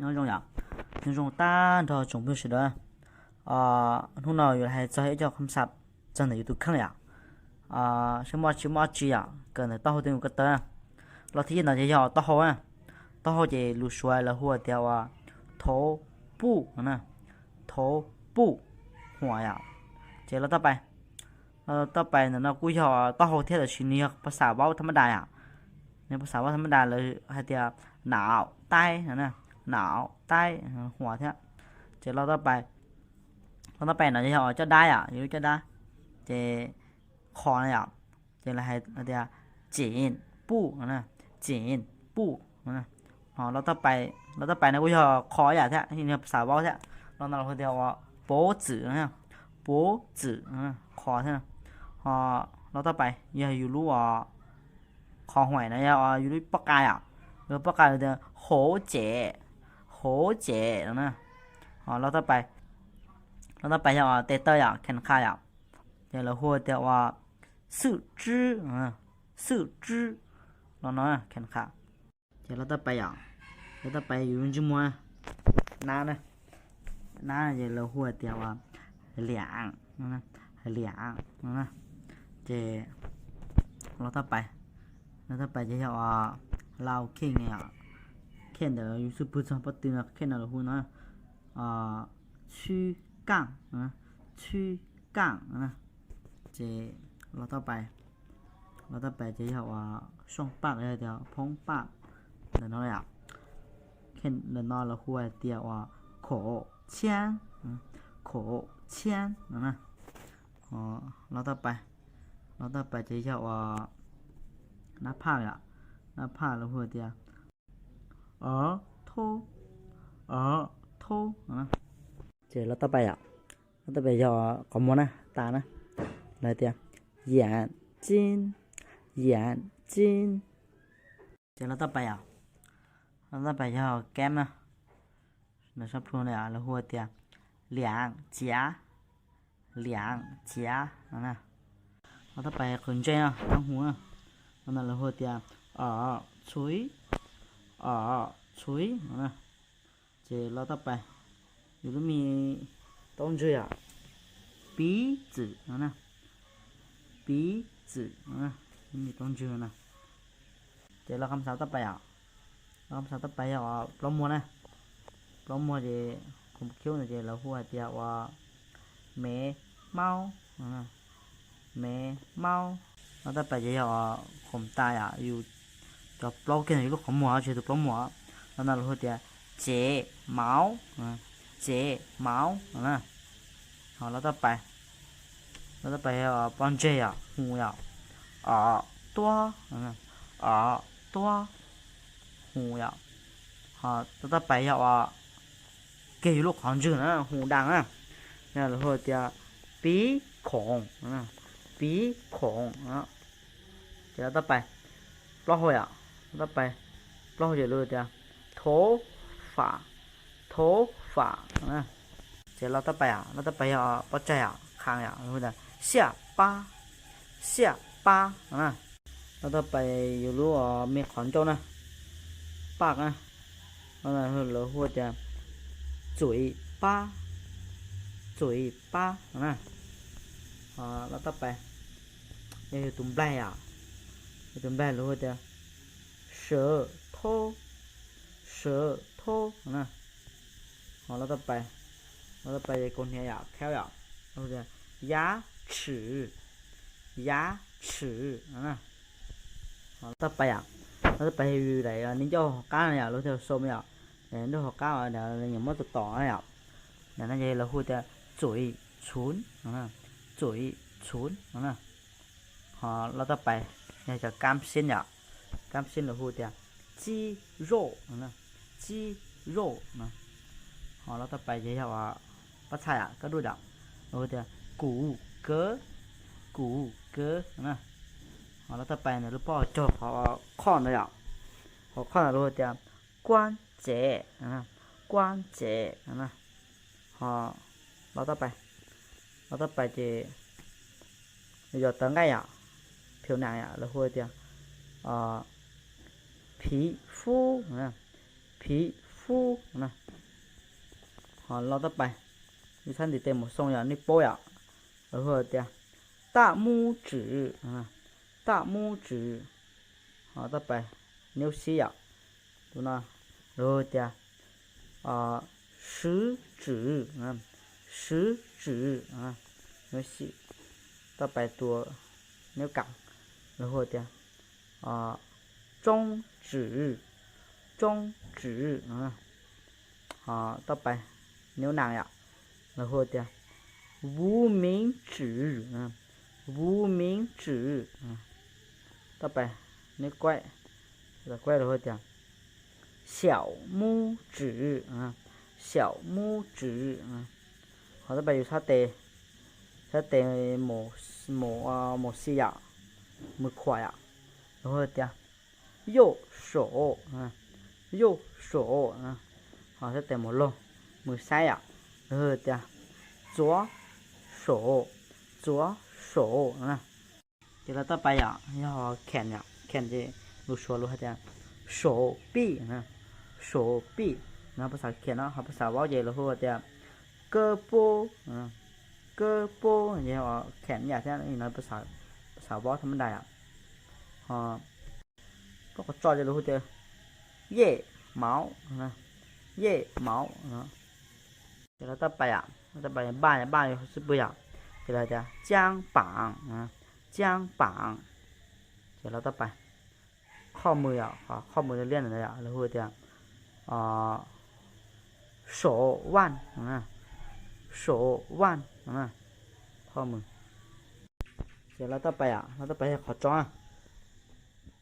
Nyob zoo yom, nyob zoo tag nrho tsoom phooj ywg sawv daws. Hnub no yuav los hais txog ib co kham xab txog ntawm yus tus kheej yom. Saib muaj tsis muaj tsi yom, kawm ntawm taub hau twg yus ko taw. Lo thib ib no ces yog taub hau na. Taub hau ces lus Suav lawv hu tias ua thov puj no na, thov puj, huam yom. Ces lo toj pais, lo toj pais ntawm no kuj yog taub hau thiab tab sis nws yog phas xas vaub thab mab das yom. Nws phas xas vaub thab mab das lawv hais tias nam taib no na, nam taib, huam thiab. Ces lo toj pais, lo toj pais no yog caj dab yom, yog lub caj dab. Ces qhov no yom, ces lawv hais tias cim puj, cim puj. Ho lo toj pais no kuj yog qhov yam thiab, yog phas xas vaub thiab. Lo no lawv hu tias ua pov txwm, pov txwm, qhov thiab. Ho lo toj pais yog yus lub qhov huam no, yog yus lub pob qa yom, yus lub pob qa tias hauv cem, hauv cem no na. Ho lo toj pais, lo toj pais yog tes taw yom, khees qha yom, ces lawv hu tias ua xwm tswb, xwm tswb, lo no khees qha. Ces lo toj pais yom, lo toj pais yus lub ntsej muag, nab na, nab ces lawv hu tias ua liam, liam no na. Ces lo toj pais, lo toj pais ces yog ua lau kheej, kheej ntawd yus xub pwg txog pob tw no, kheej no lawv hu no txhwb kaaj, txhwb kaaj no na. Ces lo toj pais, lo toj pais ces yog ua sooj paj los yog tias phoob paj ntawm no yom. Kheej ntawm no lawv hu hais tias ua khov tshiab, khov tshiab no na. Lo toj pais, lo toj pais ces yog ua nab phaj yom, nab phaj lawv hu tias o thob, o thob no na. Ces lo toj pais yom, lo toj pais yog qhov muag na, tas na, lawv tias yam txib, yam txib. Ces lo toj pais yom, lo toj pais yog kab na, lawv sab plhu lawv hu tias liam ciav, liam ciav no na. Lo toj pais qhwv ntsej no, taub hau na, lo no lawv hu tias o txhuv, o txhuv no na. Ces lo toj pais, yus lub me taub ntswg yom, piv txwm no na, piv txwm no na, lub me taub ntswg no. Ces lo kham xav toj pais yom, lo kham xav toj pais yog plaub muag na, plaub muag ces khoom khiub no ces lawv hu hais tias ua me maub, me maub. Lo toj pais ces yog khoom tas yom, yus cov plaub kiag yus lub qhov muag tsis yog tus plaub muag, lo no lawv hu tias cev mauv, cev mauv no na. Ho lo toj pais, lo toj pais yog pob ntseg yom, hu yom, o tuab, o tuab, hu yom. Ho lo toj pais yog ua kiag yus lub qhov ntswg na, hu daj na, yog lawv hu tias piv khoom, piv khoom. Ces lo toj pais plaub hau yom, lo toj pais plaub hau ces lawv hu tias thov fam, thov fam na. Ces lo toj pais, lo toj pais yog pob tsaig yom, qha yom, lawv hu tias xiaj pab, xiaj pab na. Lo toj pais yus lub me qhov ncauj na, paj na, lawv hu tias txuj pab, txuj pab na. Ho lo toj pais yog yus tus nplaig yom, yus tus nplaig lawv hu tias sawv thaub, sawv thaub na. Ho lo toj pais, lo toj pais yog kaus hniav yom, khaub yom, lawv hu tias yab tshwm, yab tshwm no na. Ho lo toj pais yom, lo toj pais yog yus daim niag ncauj hauv qab no yom, lawv hu tias xoo yom, niag ncauj hauv qab uas nws muab tom tom na yom, ntawm no ces lawv hu tias txuj txhuv, txuj txhuv no na. Ho lo toj pais yog cov kab xib yom, kab xib lawv hu tias tsib zauj, tsib zauj no. Ho lo toj pais ces yog pob txha yom, kab duj yom, lawv hu tias kuv kawv, kuv kawv no na. Ho lo toj pais ntawm lub pob hauv caug qhov khoj ntawd yom, qhov khoj ntawd lawv hu tias kuab tsev, kuab tsev no na. Ho lo toj pais, lo toj pais ces yog tawv nqaij yom, phiu nam yom, lawv hu tias phiv fub, phiv Ho los toj pais, yus txhab ntiv tes mus xoo yom, nej paub yom, lawv hu tias 大拇指, 大拇指. Ho toj pais niub xib yom, tus no lawv hu tias 食指, 食指. Niub xib, toj pais tus niub kam, lawv hu tias 中指, 中指. Ho toj pais niub nas yom, lawv hu tias 无名指, 无名指. Toj pais niub kuaib, lawv hu tias 小拇指, 小拇指. Ho toj pais yus txhab tes, txhab tes mus, mus xi yom, mus khuam yom, lawv hu tias 右手, 右手. Ho txhab tes mus laug, mus saib yom, lawv hu tias 左手, 左手. Ces los toj pais yom, yog kheem yom, kheem ces lus Suav lus hais tias 手臂, 手臂. No phas xas kheem no, ho phas xas vaub ces lawv hu tias 胳膊, 胳膊. Ces kheem yam thiab no, phas xas vaub thab mab dais yom. Ho pab qhov tso ces lawv hu tias 腋毛, 腋毛. Ces los toj pais yom, toj pais npaj, npaj xub pwg yom, ces lawv tias 肩膀, 肩膀. Ces los toj pais qhov mws yom, qhov mws liab ntawd yom, lawv hu tias 手腕, 手腕. Qhov mws. Ces los toj pais yom, los toj pais yog qhov tso,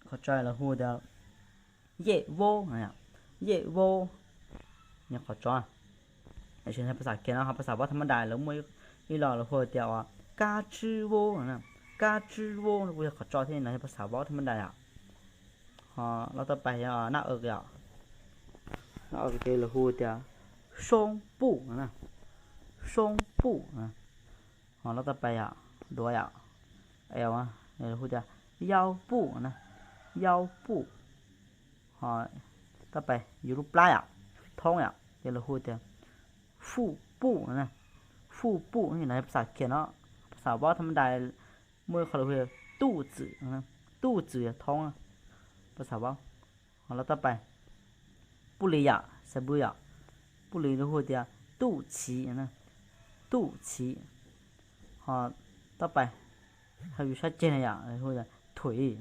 qhov tso lawv hu tias 腋窝, 腋窝. Yog qhov tso. Tam sim no phas xas kheem no, ho phas xas vaub thab mab dais lawv muaj ib lo lawv hu tias 胳肢窝, 胳肢窝 no kuj yog qhov tso thiab, no yog phas xas vaub thab mab dais yom. Ho los toj pais yog naj o yom, naj o ces lawv hu tias 胸部, 胸部. Ho los toj pais yom, duav yom, eo, lawv hu tias 腰部, 腰部. Ho toj pais yus lub plab yom, thoob yom, ces lawv hu tias 腹部, 腹部. No yog phas xas kheem no, phas xas vaub thab mab dais muaj ib qho lawv hu tias 肚子, 肚子 yog thoob, phas xas vaub. Ho los toj pais 不离 yom, xab pwg yom, 不离 lawv hu tias 肚脐, 肚脐. Ho toj pais, ho yus sab ceg na yom, hu tias 腿,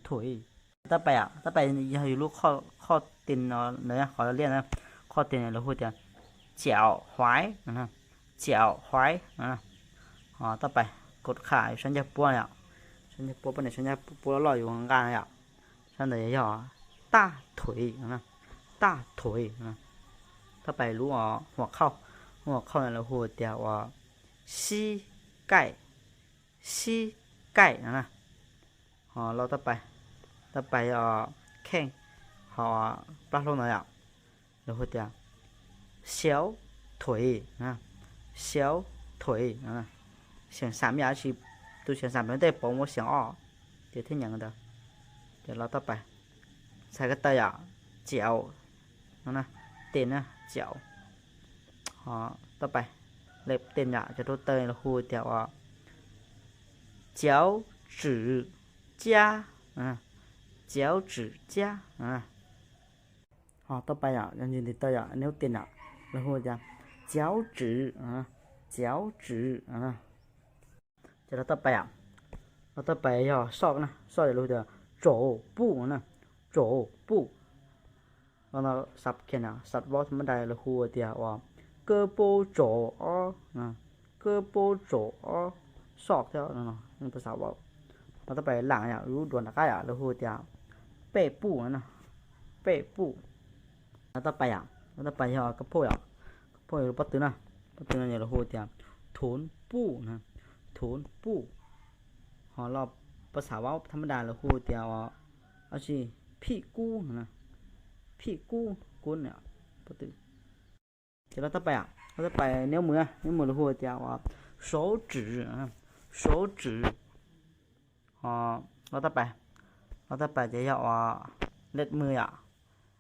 腿. Toj pais yom, toj pais yog yus lub qhov tes no, qhov liab na, qhov tes na lawv hu tias 脚踝, 脚踝. Ho toj pais kaum qha yus sab ncauj puab yom, sab ncauj puab, poj niam sab ncauj puab loj loj yus nqa na yom, sab ntawd yog 大腿, 大腿. Toj pais lub หัวเข่า, หัวเข่า no lawv hu tias uas 膝盖, 膝盖 no na. Ho los toj pais, toj pais yog kheej, ho plab hlaub ntawd yom, lawv hu tias 小腿, 小腿. Xeem xam yam tsis, tus xeem xam pem tej pov muab xeem ob, ces thiaj nyeem ntawd. Ces los toj pais, txhais ko taw yom, 脚, no na, tes na, 脚. Ho toj pais, lej tes yom, cov rau taw lawv hu tias uas 脚趾甲, 脚趾甲. Ho toj pais yom, yog ntsis ntiv taw yom, niub tes yom, lawv hu tias 脚趾, 脚趾. Ces los toj pais, los toj pais yog soj na, soj ces lawv hu tias 肘部 na, 肘部. Los no xab kheem, xab vaub thab mab dais lawv hu tias uas 胳膊肘 ob, 胳膊肘 ob, soj thiab, phas xas vaub. Los toj pais lam yom, lub duav nram qab yom, lawv hu tias 背部, 背部. Los toj pais yom, los toj pais yog kab phauj yom, kab phauj yog lub pob tw na, pob tw no ces lawv hu tias 臀部, 臀部. Ho los phas xas vaub thab mab dais lawv hu tias uas, ab tsi, 屁股, 屁股, kub, pob tw. Ces los toj pais, los toj pais niub mws, niub mws lawv hu tias uas 手指, 手指. Ho los toj pais, los toj pais ces yog uas lej mws yom,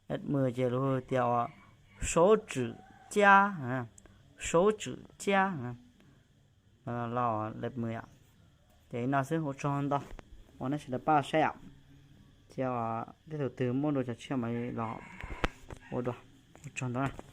lej mws ces lawv hu tias uas 手指甲, 手指甲, los lawv mus yom. Ces li no xwb, ua tsaug ntau uas nej sawv daws pab saib yom. Ces tej tus twg muaj dua cov tshiab mas los ua dua. Ua tsaug ntau na.